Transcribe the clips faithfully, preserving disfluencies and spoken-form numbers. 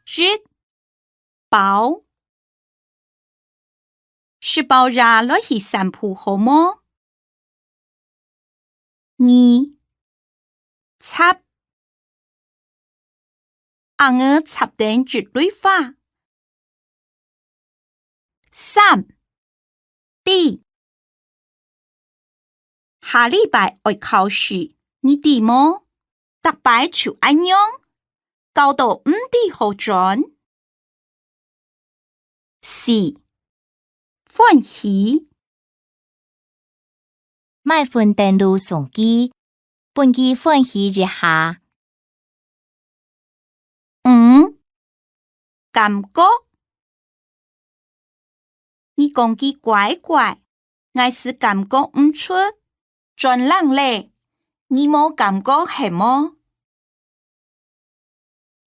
一、包。食飽夜來去散步好無？二、插。 𠊎等插等一蕊花。三、知。下禮拜愛考試，你知無？逐擺就恁樣，搞到毋知好轉。 四、歡喜。買份等路送佢，分佢歡喜一下。五、感覺。你講佢乖乖，𠊎斯感覺毋出，轉冷咧，你無感覺係無？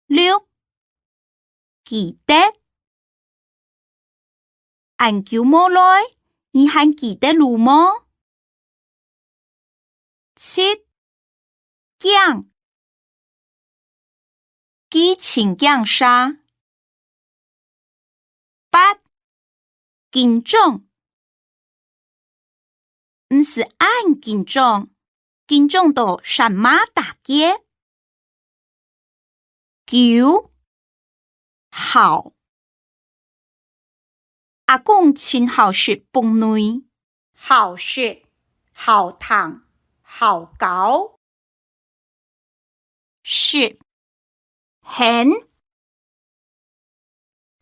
六、記得。恁久無來，你還記得路無？七、驚。佢盡驚儕。 八、緊張。毋使恁緊張，緊張到煞嫲打結。九、好。阿公盡好食飯糰，好食、好聽、好搞。 十、還。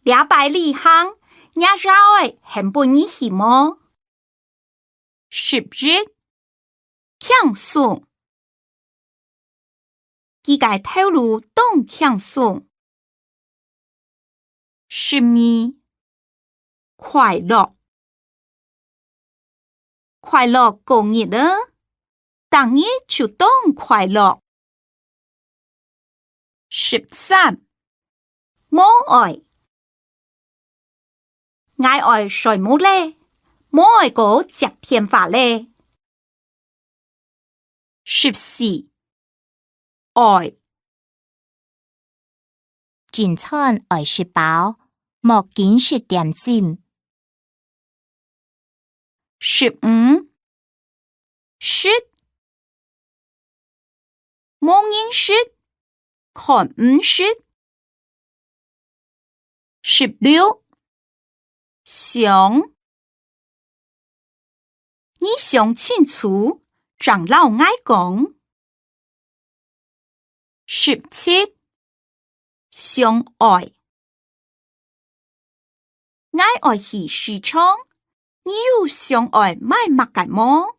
這擺旅行，若爺哀還分你去無？十一、輕鬆。佢个頭路當輕鬆。 十二、快樂。快樂過日仔，逐日就當快樂。十三、無愛。𠊎愛睡目咧，無愛過接電話咧。 十四、愛。正餐愛食飽，莫緊食點心。十五、識。無人識，看毋識。 十六、想。你想清楚，正摎𠊎講。十七、相愛。𠊎愛去市場，你有想愛買麼个無？